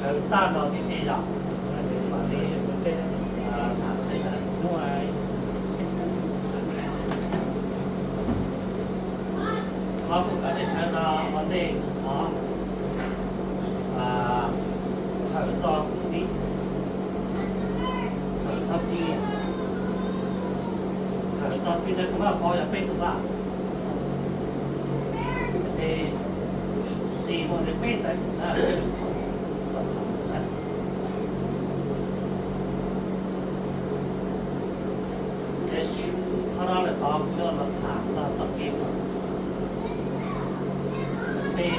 Sawv tag no tib si yom. Qhov kuv kom nej sawv no ua ntej, qhov thawm txog kuv txiv, thawm txog kuv, thawm txog txiv ntawd kuv mam pov yog peb tus vaj. Ces tis mus li peb xeem. Qhov no lawm tod kuv yuav los tham txog txoj kev peb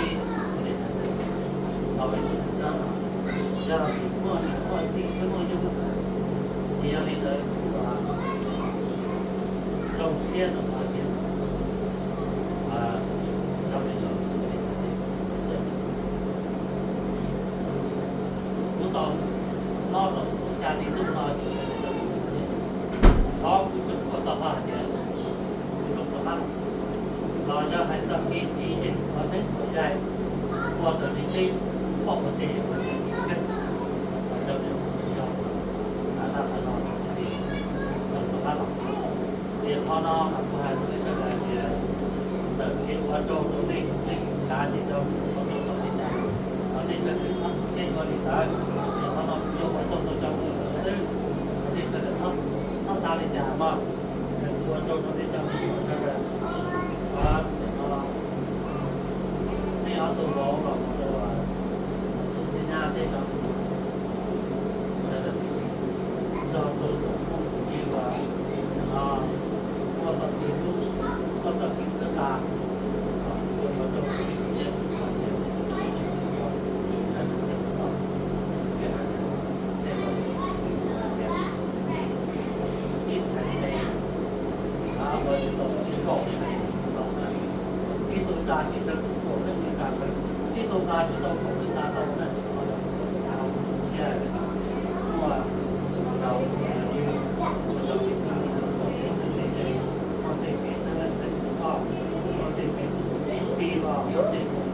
los ib tug no, yog vim muaj niam muaj txiv thiab muaj yawg, ces yog li ntawd kuv zoo siab rau qhov tias kuv tau nyob rau lub xya hli ntuj no, xyov kuv tseem ua txog hais tias kuv zoo rov qab los, yog hais txog kev fiv yeem ua neeb ua yaig, ua raws li peb poj ua tseg ua tsev tseeb, los rau niam txiv yau, zaj no li zoo rov qab los. Ces qhov no mas kuv hais rau nej sawv daws tias ntawm kev ua tsaug rau nej tsoom neej tsa ces rau ua tsaug rau nej cov, los nej sawv daws txhob tu siab yuav li ntawd. Ces qhov no kuv yuav ua tsaug rau cov me nyuam xwb, los nej sawv daws txhob xav li cas mog. Ua tsaug rau nej cov me nyuam sawv daws. Nej ob tug vauv los mus rau tus thiab nyab tej no, sawv daws tib si nrog rau tsoom phooj tsoom ywg uas muaj txoj kev hlub, muaj txoj kev txhawb nqa, ua tsaug tib si, sawv daws thiaj li tau, ib txhais tes, ua tsis tau kaum txhais tes tau na. Ib tug nqa tsis tau kaum leej nqa tau, ib tug nqa tsis tau kaum leej nqa tau na. Muaj rau ua rau ib txhais tes, ua tej kev xeeb leej xeeb tus koj, ua tej kev tiv los ua tej kev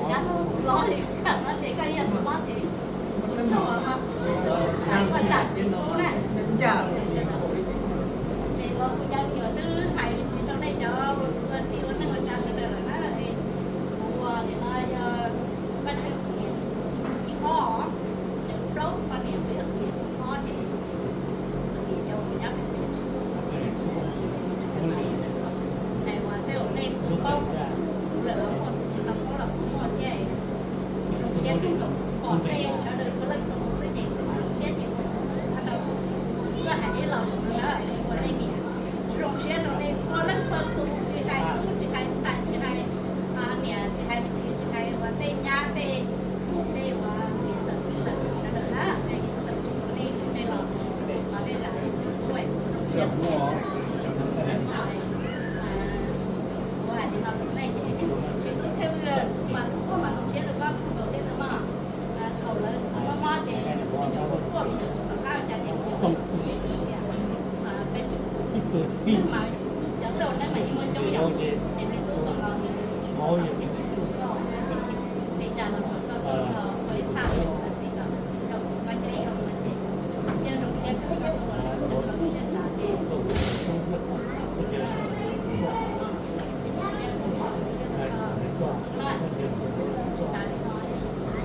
Cov hlob li, cov hlob ces koj yog tus hlob ces kuv tsuag mas kuv txam tsis kub na. Ces los kuv cov me nyuam twb hais me ntsis rau nej cov ua tij ua neej ua tsav sawv daws lawm na, es kuv nim no yog Vaj Tswv tus niam thib ob, thib plaub poj niam, tus niam thib ob ces tus niam yau kuv nyob pem tsev. Hais uas tej uas nej kuj paub, kuv lawm los muaj, tsis tau paub los kuj muaj thiab. Zoo siab kawg nkaus pom nej sawv daws txhua leej txhua tus xwb ces zoo siab ces ua rau txoj hais ib los xwb na, ua nej niam. Zoo siab rau nej txhua leej txhua tus, tsis hais tub tsis hais ntxhais tsis hais niam tsis hais txiv tsis hais uas tej nyab tej, tej uas niam txawm txiv txawm sawv daws na, nej txawm tsis ua nej nej los, los nej zam kuv zoo siab. Kuv hais li no rau nej ces, ces tub txhawj mas kuv kuj mam zoo siab rau koj kawg nkaus thiab tus mog. Thaum lawv tsis mob mob ces kuv nyuam qhuav kuaj me nyuam tsis tom qab cas ces kuv nyuam qhuav siab ib tias peb tsis, mas cov rau neb mas yeej muaj coob yom, ces peb tub txog los nws tsis tau thiab ces kuv koj xwb, li cas los kom koj tuaj ua ib thaj txij kom tsis rau kuv koj cov rau no ces yeej zoo siab kawg, koj tuaj ua rau kuv siab xav ces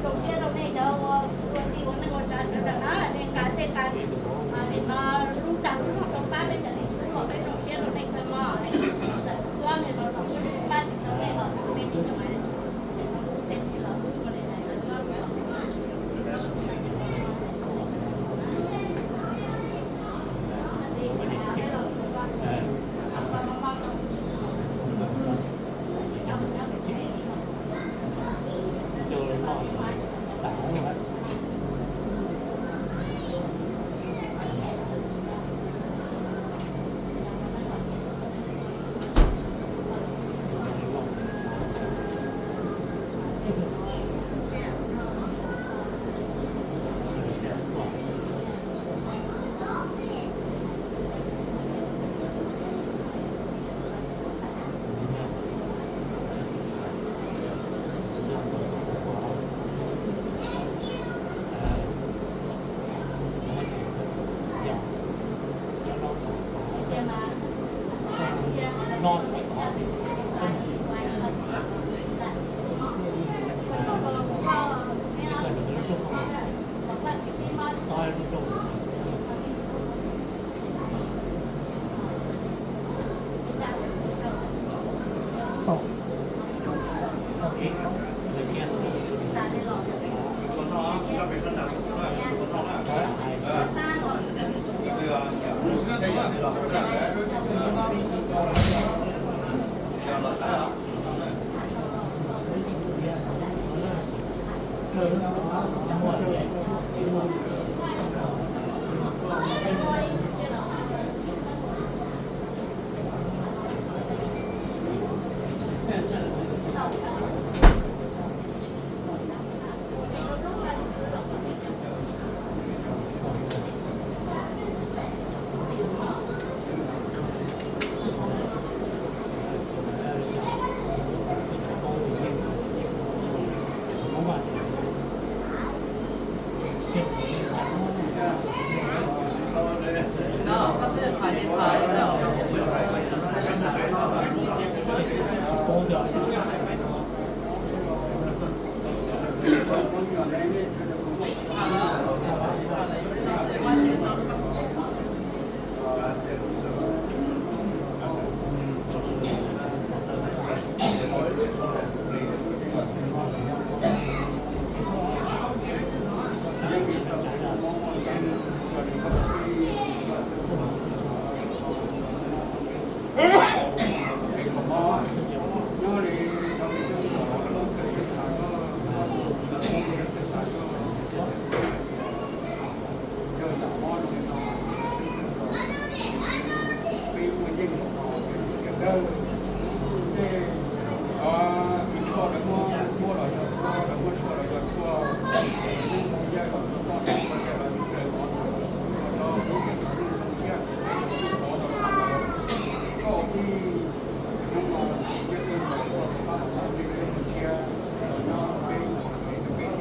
Zoo siab rau nej cov ua tij ua neej ua tsav sawv daws na, nej nqa tej nqa, nim no lub dag lub zog tau pab peb cov niam txiv tub, peb zoo siab rau nej kawg mog. Txawm kuv txob nej los los kuv pab tsis tau nej los nej me nyuam hais, kuv tsev neeg los kuv ua li hais los txob kuv los.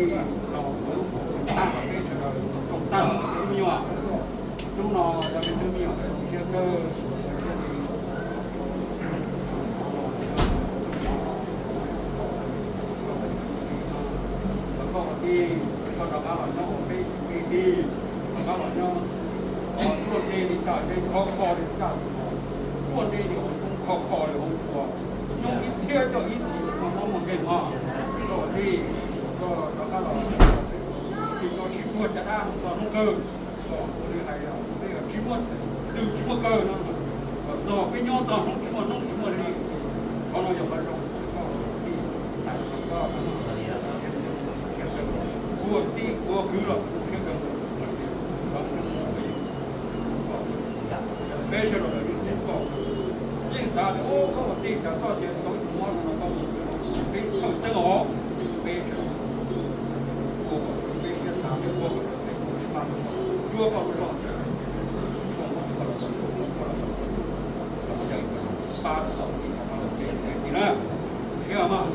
Los kuv tag peb sawv daws, tag peb me nyuam, hnub no yog peb hnub me nyuam siab kawg, los koj ua tij, koj rov qab los nyob ua peb tij, rov qab los nyob, tuaj nte li cas nte khov kho li cas, tuaj nte li hauv kho kho li hauv ua, nyob ib txhiab coj ib txhis, mob mob muag nkeeg mog, koj ua tij, koj rov qab los, tsis tau sib puag caj dab txog hnub kawg. Ua li hais, peb tsis muaj, twg tsis muaj kawg no, txog peb nyob txog hnub tsis muaj hnub tsis muaj hli. Qhov no yog qhov zoo, koj tij, koj, koj tij koj kwv los siab kawg. Peb sawv daws los yeej xav tias, o, koj ua tij cas koj tias tau ib tug mob no koj mus, peb txhawj xeeb os, peb sawv daws ua kom peb siab xav, peb ua kom peb ua kom pab, cuab koj lub zog, koj muab koj los, koj los, pab tau tij, pab tau peb na, siab mas.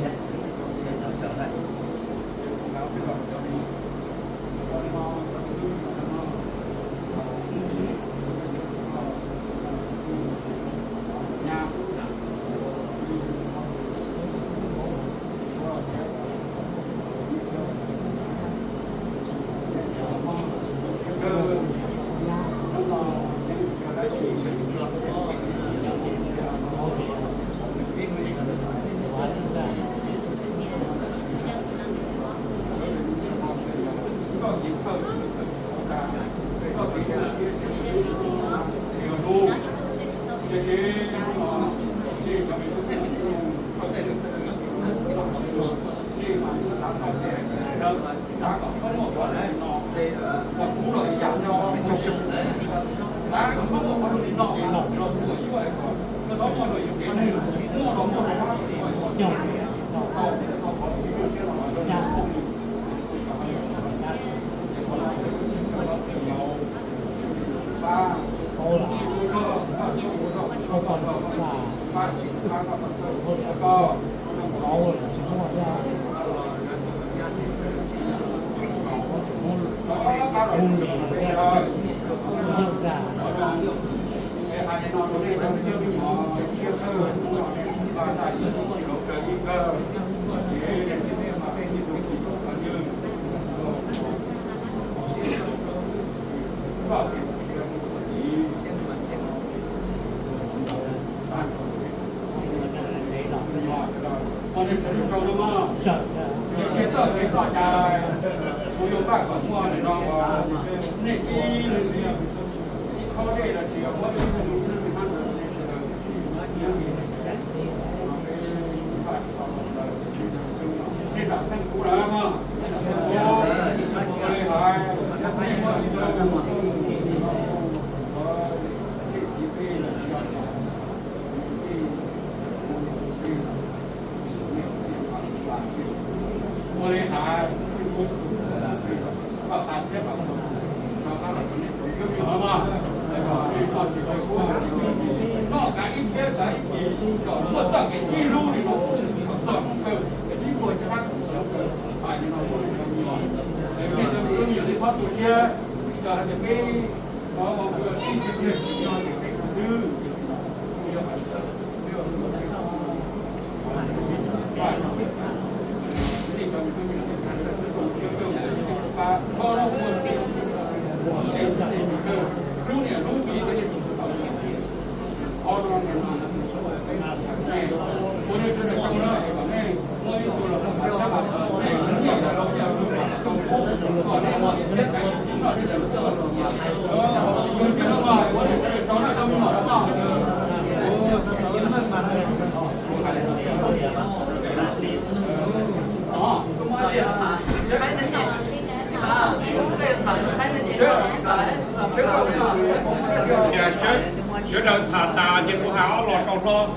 Sawv daws tham tas ces kuv hais ob los rau hlob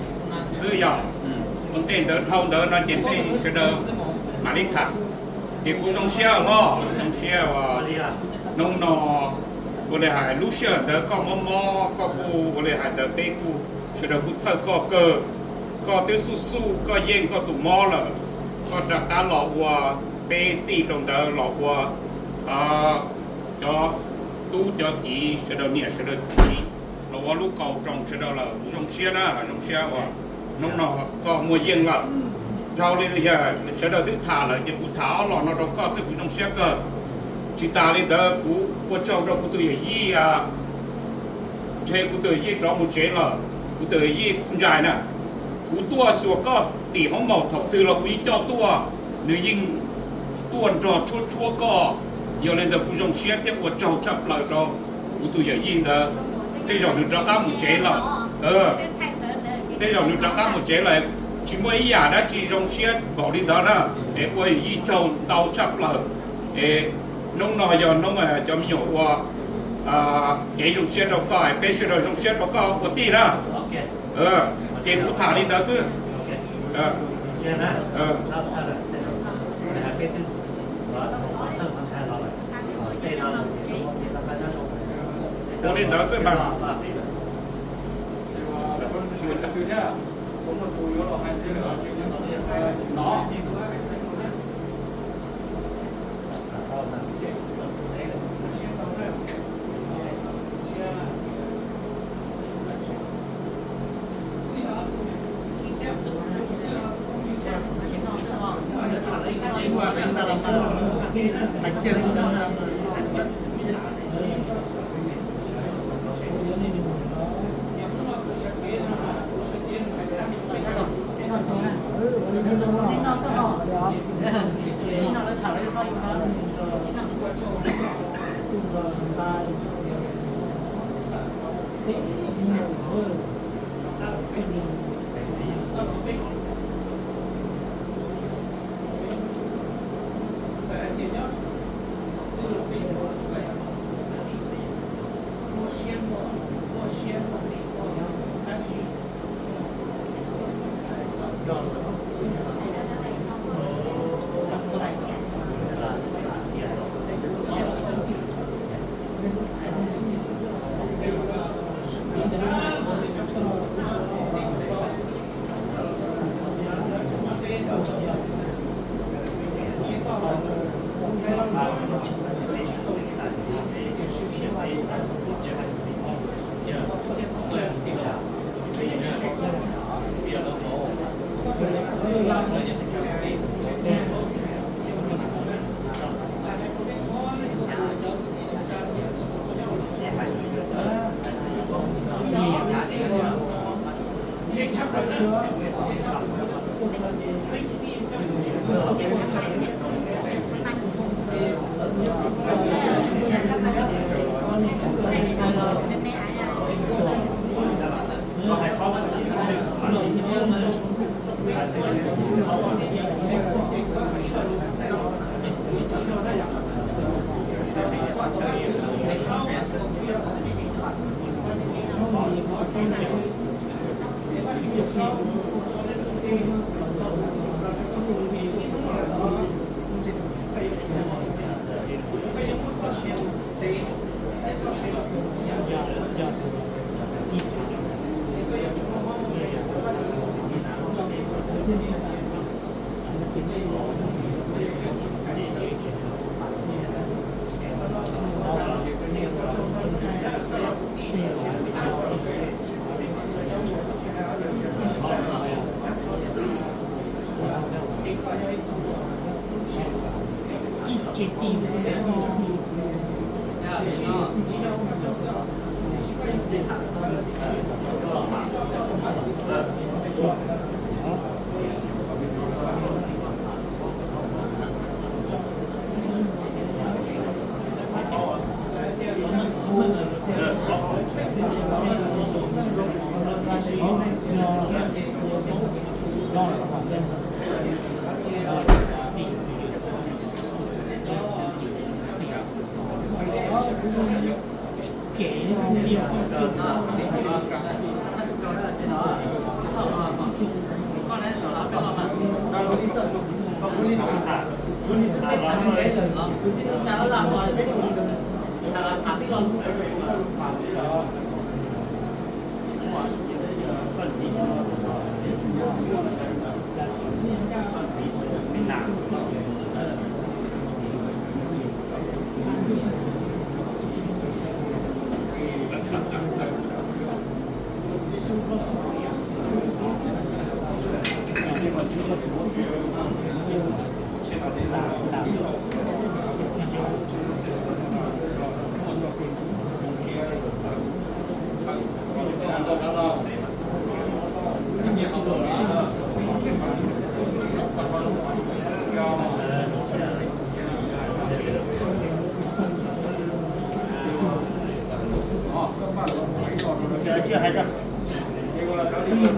xwb yog. Ua ntej ntawd dhau ntawd no ces nej sawv daws mam li tham. Ces kuv zoo siab hlob, zoo siab ua hnub no ua li hais lub sij hawm ntawd koj mob mob koj kuj ua li hais ntawd peb kuj sawv daws kuj txhawj koj kawg. Koj twb xuj xuj koj yeej koj tus mob lawm, koj rov qab los ua peb tij rau ntawd los ua cov tub cov kiv sawv daws niam sawv daws txiv, los ua lub kaus roos sawv daws lawm, kuv zoo siab na, zoo siab uas hnub no koj muaj yeej lawm. Dhau li sawv daws twb tham lawm ces kuv tham ob los no rau koj xwb, kuv zoo siab kawg. Tsis tas li ntawd kuv ua tsaug rau kuv tus yawm yij, ntshe kuv tus yawm yij rov mus tsev lawm, kuv tus yawm yij Kuj Ntsais na. Kuv tuaj xyuas koj tim hoob maum thaum twg los kuv yeej coj tuaj, nws yeej tuaj nrog tshuab tshuab koj. Yog li ntawd kuv zoo siab thiab ua tsaug tshaj plaws rau kuv tus yawm yij ntawd. Tej zaum nws rov qab mus tsev lawm, tej zaum nws rov qab mus tsev lawm, tsis muaj ib yam dab tsi zoo siab npaum li ntawd na. Es ua yawm yij tsaug ntau tshaj plaws. Es hnub no yog hnub cov me nyuam ua kev zoo siab rau koj, peb sawv daws zoo siab rau koj ua tij na. Ces kuv tham li ntawd xwb. Ua li ntawd xwb mas.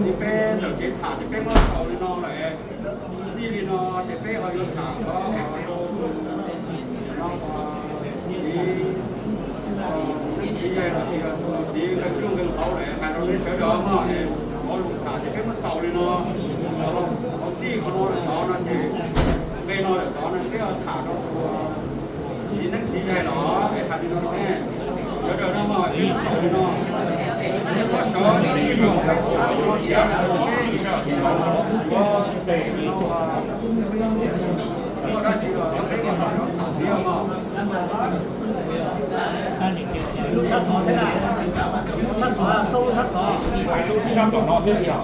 Ces peb txawm kev tham ces peb muab xaus li no lawm. Txij li no ces peb ho yuav tham txiv, txiv Nkauj Tsuag Nkees Hauv lawm hais rau nej sawv daws mog, qhov lus tham ces peb muab xaus li no. Qhov txij qhov no lawm tod no ces nqe no lawm tod no peb ho tham rau txiv neeb txiv yaig los es hais li no rau nej sawv daws no mog, peb muab xaus li no. Peb txhob sawv, peb tsis rau, peb tsis rau, peb tsis rau. Lub sab tod thiab, lub sab tod, lub sab tod no thiab yog.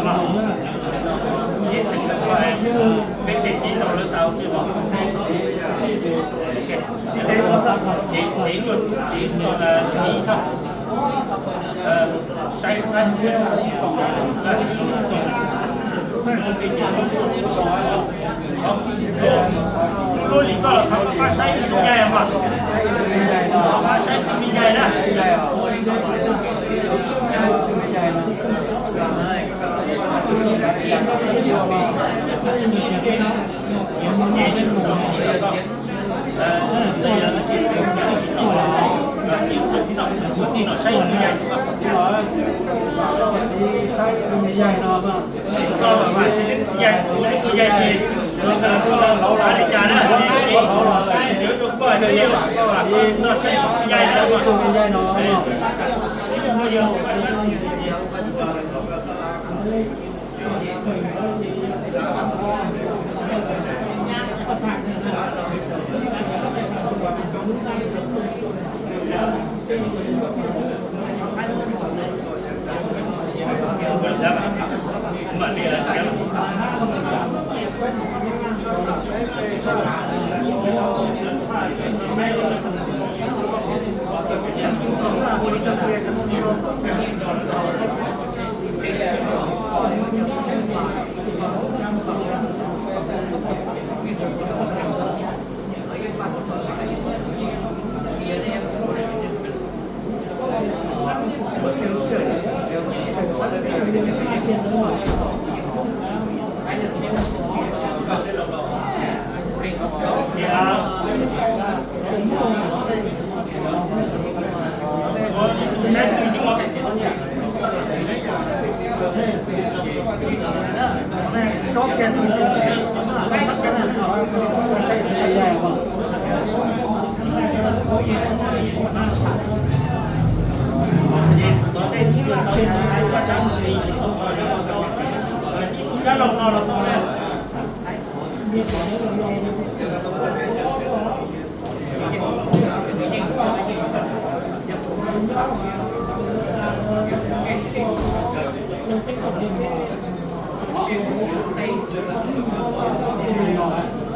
no, peb tes cev rau lawv tau tsis los, cev, cev rau txiv tso. Saib qab, lub lub li koj los thov koj pab saib tus me yaig mas, koj pab saib tus me yaig na.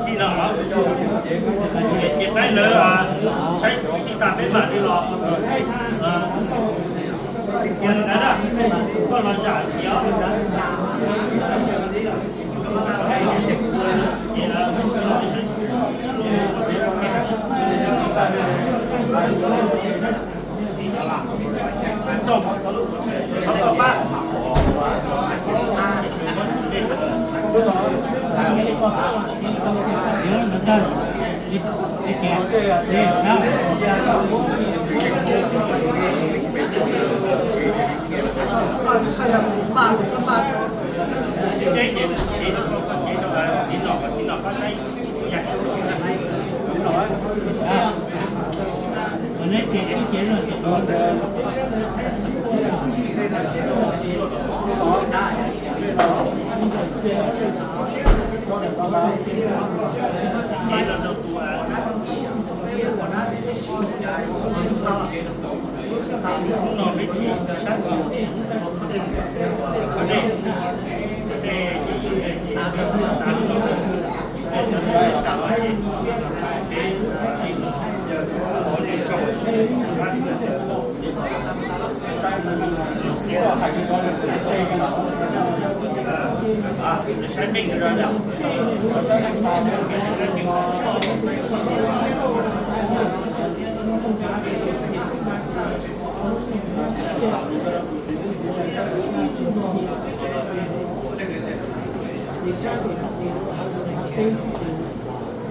Txij no los ces peb lawv saib txij tag peb mam li los tias na, koj los zam tias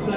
Yog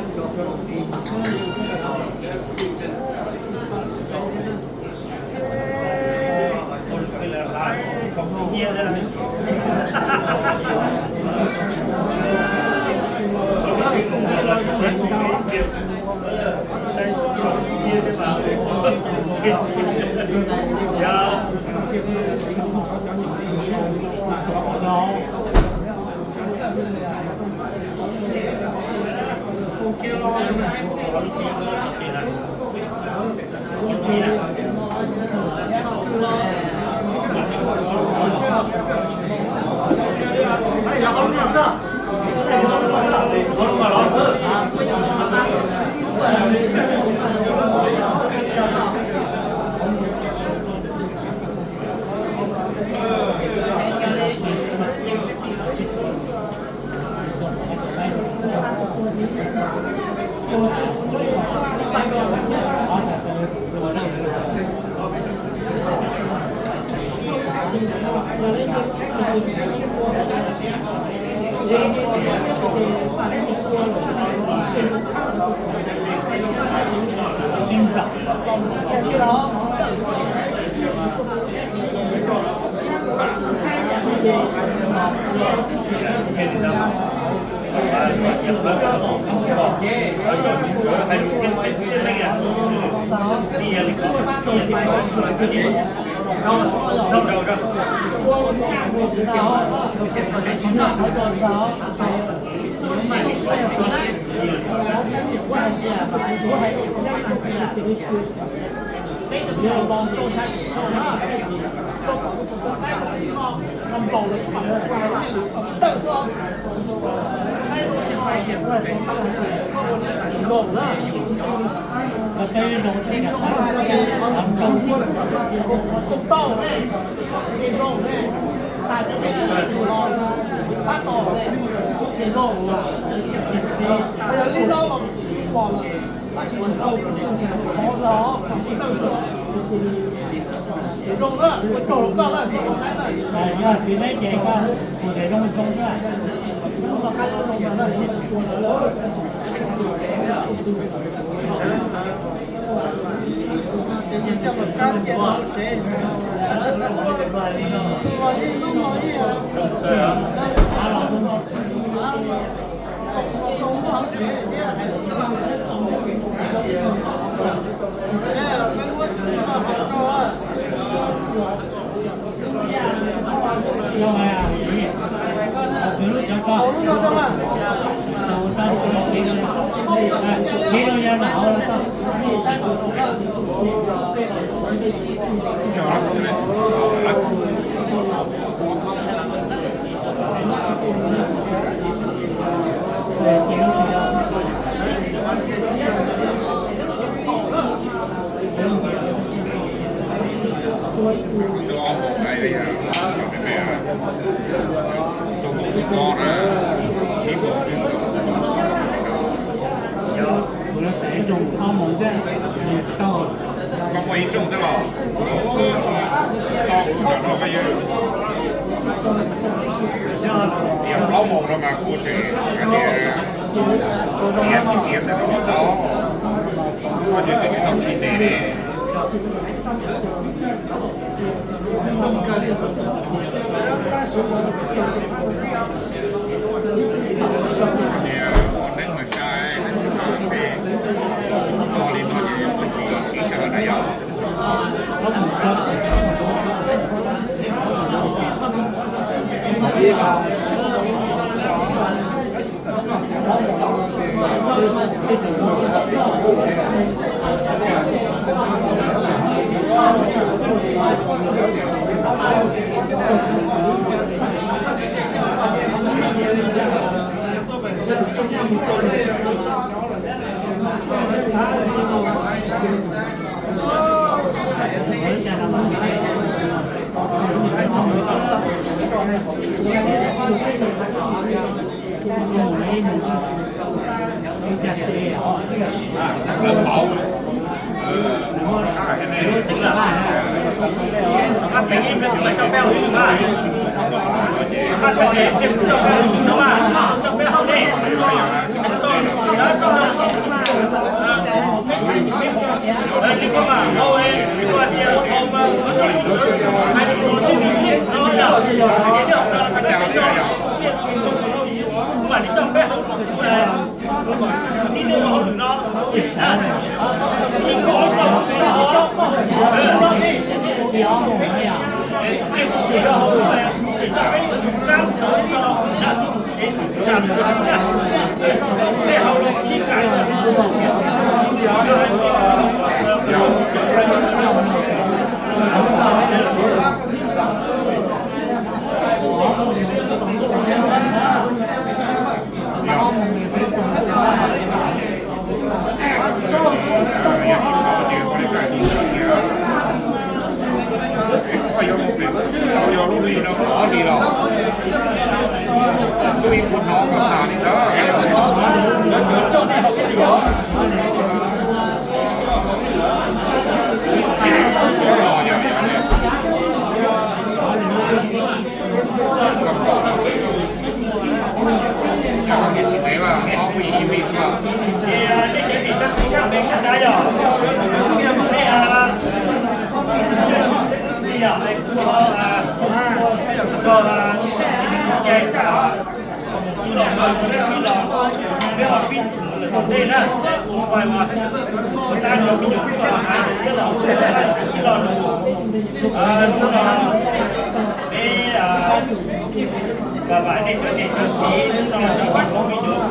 txiv neb ces koj tus ces zoo zoo xwb. Ces coj los kab cia rau tsev. Tus los yeej, hnub no yeej. Koj muaj ib rooj xwb los? Tau kuv no koj yog tias plaub moos no mas kuv tseem hais tias tiav tsis tiav tej no los tau, koj ces twb tsis tau khi ntes li. Ua neeb mas sai tab sis mas peb txog li no ces kuj tsis sib sawv daws yom. Yog lub hli no, ob hlis los, twb ib puas hnub koj tham li ntawd. Vam vam nej cov niam cov txiv no, cov me nyuam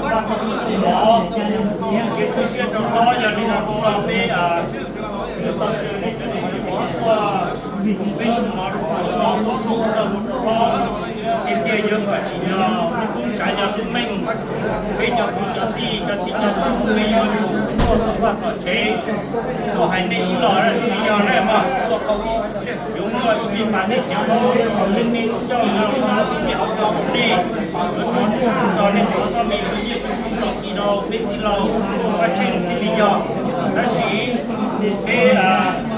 mov, kev tu siab rau hlob, yog li no kuv los peb yuav tau caw nej cov niam cov txiv tuaj, peb hnub no rau hlob, txog rau hlob, tiag tiag yuav kom tsim nyog lub koob tsav yog lub meej. Peb cov kwv cov tij cov txiv cov tub peb yuav tsum tuaj tom vaj tom tsev, tuaj hais nej ib los, yog nej mas tuaj qhov yuav muaj ib txhia pas dej cawv, nej coj mus rau nej hauv cov nej, yuav rau nej tau txoj me ntsis nyiaj txoj kub los kis rau peb tij laug Vaj Tsheej thiaj li yog. Tab sis peb ua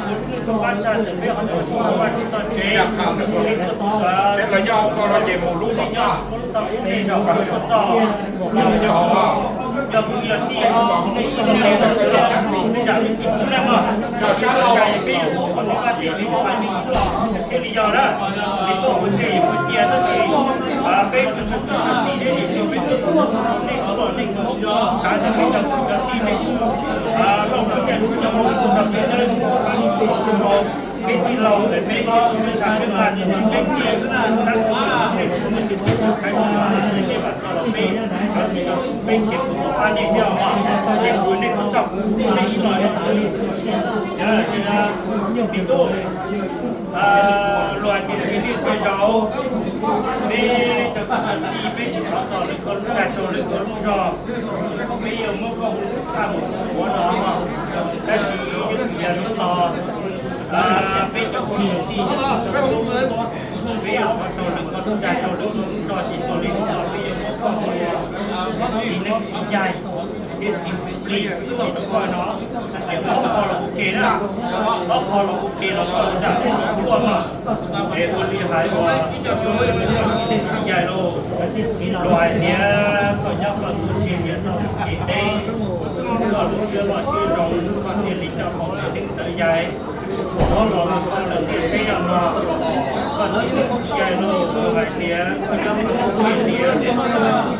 lub neej txog pab tshaj tawm peb ho tau tsis txog vaj tsis txog tsev, peb tuaj tuaj ces mus lub tau ib nej zaum tuaj txog, yog kuv yog tij, nej ib nej yam li txiv pub nej mog, txog sib txog cai peb yuav ua nws vaj tij txiv pub pais nej ib los thiaj li yog na. Peb tuaj ua ntej ua cia tab sis peb kuj tsis txog txog tij thiab, yus tsuas peb tuaj txog nej xwb los nej kuj xav tias peb cov kwv cov tij nej kuj lauj lub caij lub nyoog los txog rau peb, peb tij laug ntawm peb txhua tsav peb nqa tsis tsis peb tij, tab txhua tus nej tsis muaj tsis txhua tus khaiv tsis los nej vam txog los peb cov tij laug peb khiav kuv tuaj pab nej thiab os. Nej kuv nej kuj txog kuv nej ib los nej txhua tus. Yog li ntawd, me tub, luag hais tias txhia liaj txhia zaus, peb cov kwv cov tij peb tsis thov txog lawv ko lub dag rau lawv ko lub zog, peb yuav muab koj hu txaj mus hu ua no, tab sis yog li no, peb cov kwv cov tij, peb yuav thov rau lawv ko lub dag rau lawv ko lub zog ces ua li no peb yuav muab koj hu ua txiv neeb txiv yaig thiab txiv plig rau koj no, hais tias koj kho los ua ke na, koj kho los ua ke los koj ua txaj txiv tuaj no. Es ua li hais uas txiv neeb txiv yaig lauj, luag hais tias koj nyob koj tuaj tseg lias txoj kev deb, koj lub siab loj siab zoo, koj thiaj li coj qhov muag deev ntawd yaig. Koj los koj lawm tiag tiag no, koj txiv neeb txiv yaig lauj, luag hais tias koj nyob koj tuaj tseg lias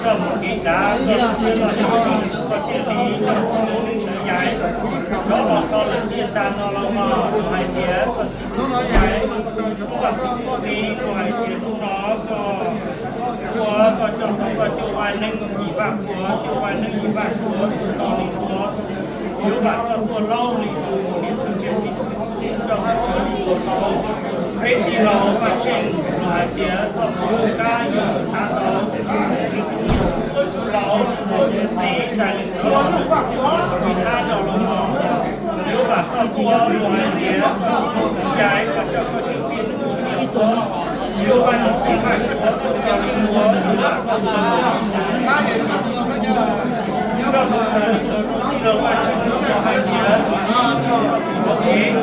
txoj mus kev dav, koj lub siab loj siab zoo, koj thiaj li coj qhov muag deev ntawd yaig. Koj los koj lawm tiag tag no los mas luag hais tias koj txiv neeb txiv yaig, koj txiv neeb txiv plig, luag hais tias hnub no koj ua koj coj tau koj cuaj vaj neeb yim vaj qhua, cuaj vaj neeb yim vaj suav, cuaj txoj li suav, yuav vam koj tuaj laub li tus niam tus txiv txhua tus coj mus ua tau. Peb tij laug Vaj Tsheej los hais tias txoj mus kab yuav mus tav tau, tus mus ua tsuj laus ua tsuj plig tas li suav, tus mus kab coj los no, yuav vam koj tuaj luag hais tias txoj mus yaig koj coj koj cov plig nus nyiam tuaj, yuav vaj nus plig vaj suav tuaj txog li ua, yuav vam koj tuaj, koj mus txhawm tij laug Vaj Tsheej hais tias tus tsis txhob ua kev,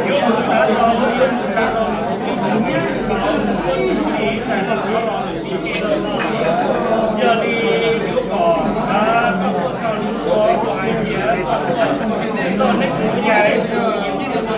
yuav mus tav tau, yuav mus txhawm tau tus plig tus nyiam laus ua tsuj plig tas li suav los lawm txij kev los no. Yog li yuav kom koj tuaj txog li ua luag hais tias koj tuaj, koj neeb koj yaig tsis muaj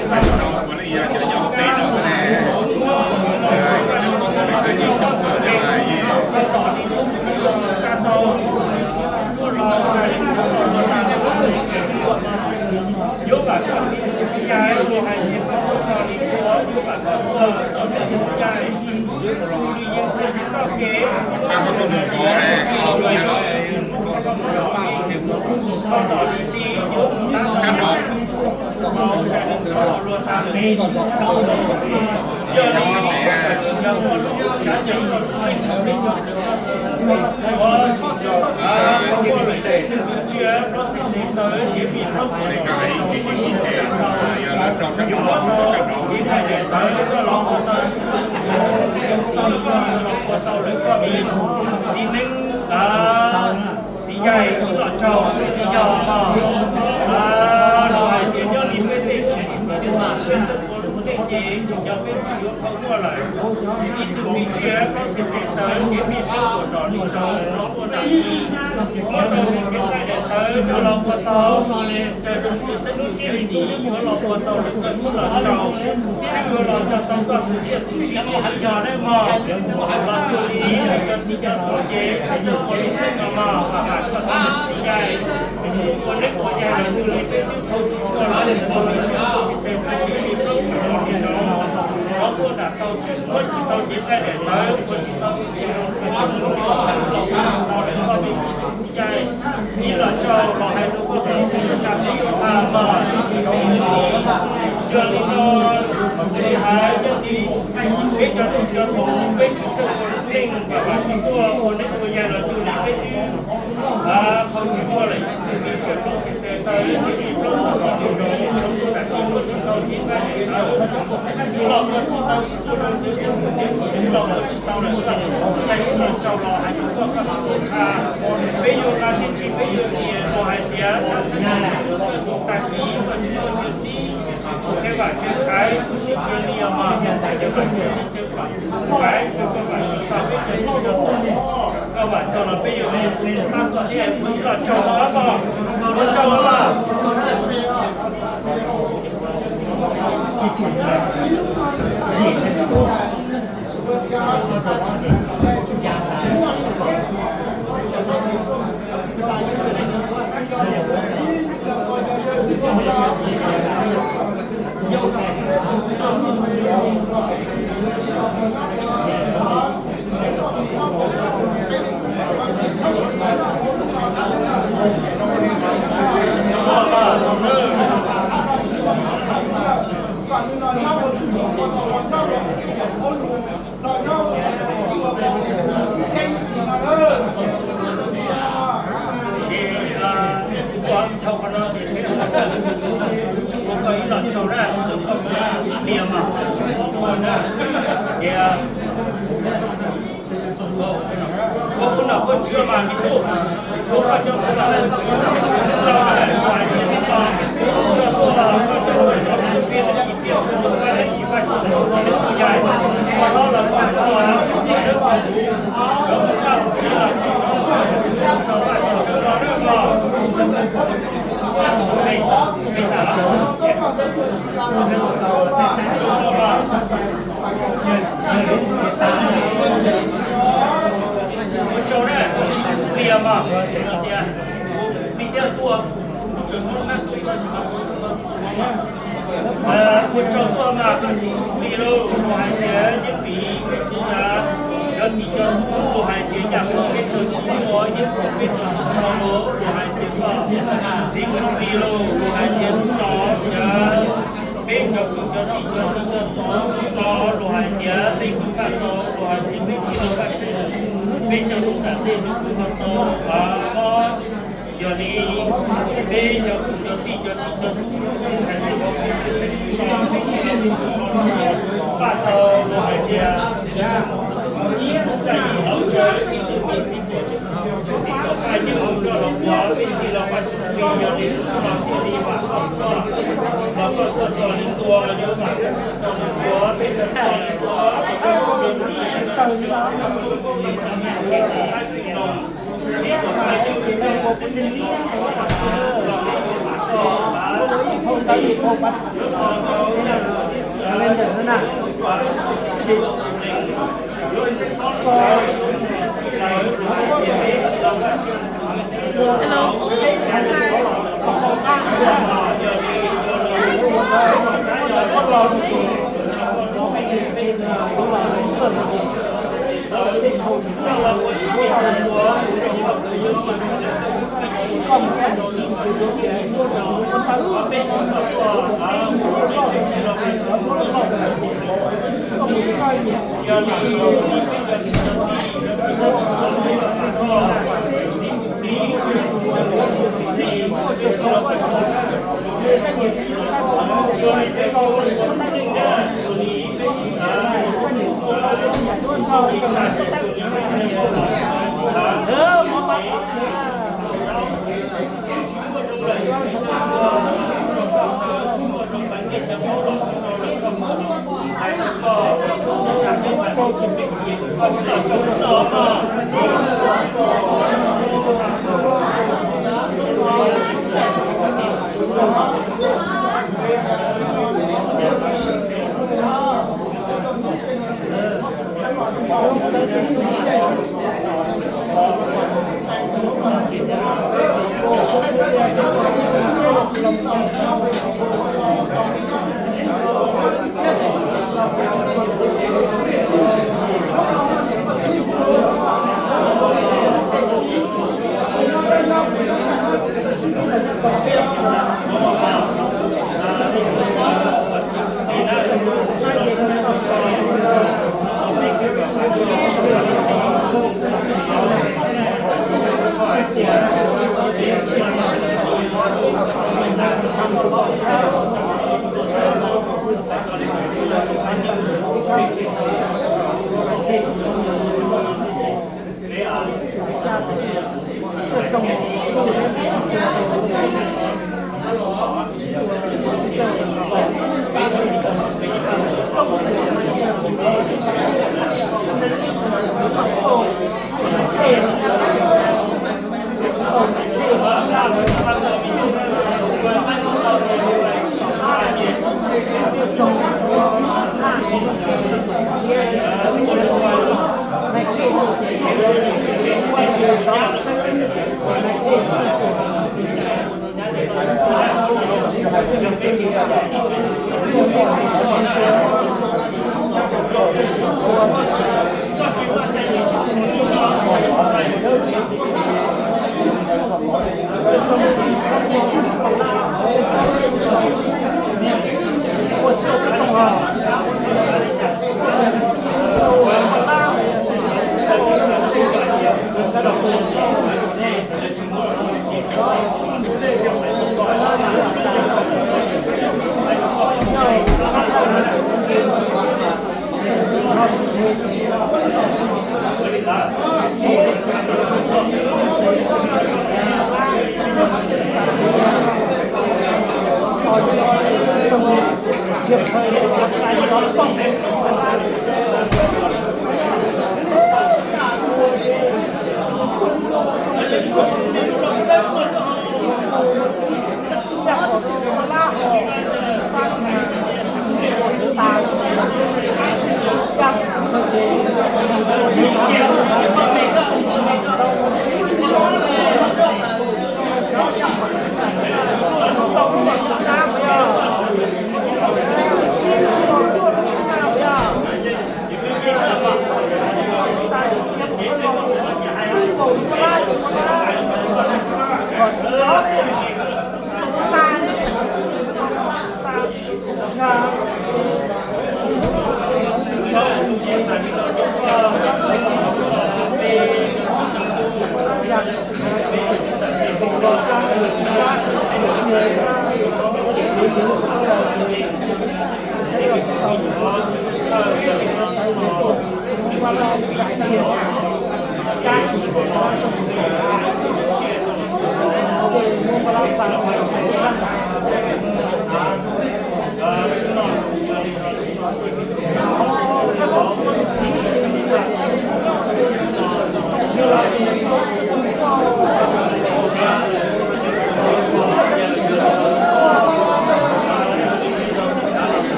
Yog li, tsis nco muaj lub tsav ncaws koj lub neej, peb cov txiv, ua, ua lawm tej tug tsiaj plaub txhais tes taw, kev vij plaub, muab tsis tau, yuav muab tau kev paj daim tawv koj los ua tau, koj los ua tau lawm koj li txiv neeb, txiv yaig ib los tsaug, txiv yog mog. Los hais tias nyob li peb tej txiv txiv txiv peb txawj ua lub neej ces tseem yog peb tsis yuav qhov muaj lawm. Ib tug me tsiaj plaub txhais tes taw, kev vij plaub, ua nom li rau los ua nam txiv, muab tau kev paj daim tawv coj los ua tau, raws zoo txhua xeeb lub txiaj ntim yuav los ua tau lawm koj ib los tsaug, twb yuav los coj tau koj tus txiaj tus ntsig thiaj li yog nawb mog. Los cuag li cov txiv cov tub ces tsis txawj ua lub neej no mog, haj yam koj txiv yaig ua neeb ua yaig los cuag li peb twb tau tsis muaj los ua tsis tau txhais tes taw kev vij plaub ua nom li rau, los ua nam tau, muab tsis tau kev paj daim tawv, ua tsis tau txiv tau lawm koj li txiv yaig ib los tsaug los hais rau koj tus txiv tsa peb yuav tag mog. Yog li no, li hais coj li peb cov txiv cov tub peb tsis txawj ua lub neej, vam vam tuaj ua neeb ua yaig los cuag li peb twb tau tsis muaj lawm, ib tug me tsiaj plaub txhais tes taw, kev vij plaub ua nom li rau, ua nam tau, muab tsis tau kev paj daim tawv, los ua tsis tau ib tug zoo li xeeb tus kev vij los ua tsis tau lawm koj tus txiv yaig ib los tsaug los hais rau koj tus txiv tsa, peb yuav nqa txiaj ntsig peb yuav riam los hais tias xav txheeb tug tag kis koj tsis muaj cov txib, kuv qhia vam tsev qhaiv kuv sib xyaw li os mog, cov vam tsev txib cov vam qhaiv tsuas koj vam tsev txog peb cov txib cov tub, koj vam txog los peb yuav mus tus tab koj thiab kuv ib los tsaug los mog, ua tsaug los mog. Ces, ua dhau qhov no ces ua koj ib los tsaug na, tus koj mus ib pliag mas ua na. Ces, ua kuv nom kuv tswv mas me tub, ua koj cov kuv nom kuv tswv, koj hais tias ib los, koj tuaj, koj tuaj, koj tuaj, Ua tsaug tuaj mas koj txiv Pis Lis los hais tias Yeeb Pis, cov txiv cov tub los hais tias yam koj peb tug tsis muaj, Yeeb Pis peb tug tsis muaj los hais tias koj txiv Pis Lis los hais tias hnub no yog peb cov kwv cov tij cov txiv cov tub tsis muaj los hais tias tej kwv tij los hais tias peb tsis muaj paj tseg, peb cov tub sam tej nws kuj ho tau, a, mob. Yog li peb cov kwv cov tij cov txiv cov tub hais tias peb tsis muaj, paj tau los hais tias ib tug txaj yim hauv tsev, ib tug me txiv tuam, txiv tuam paj ywg koj los ua peb tij los paj tseg li, yog li hnub no thiaj li vam khom koj, los koj tuaj txog li ntua, yuav vam khom koj txog li ntua, peb txog li ntua, Hello.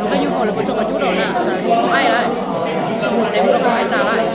Koj nyuj kaus lawv puas tso kav cub rau na, ai lawm, tes mus rau kuv hais tas lawm.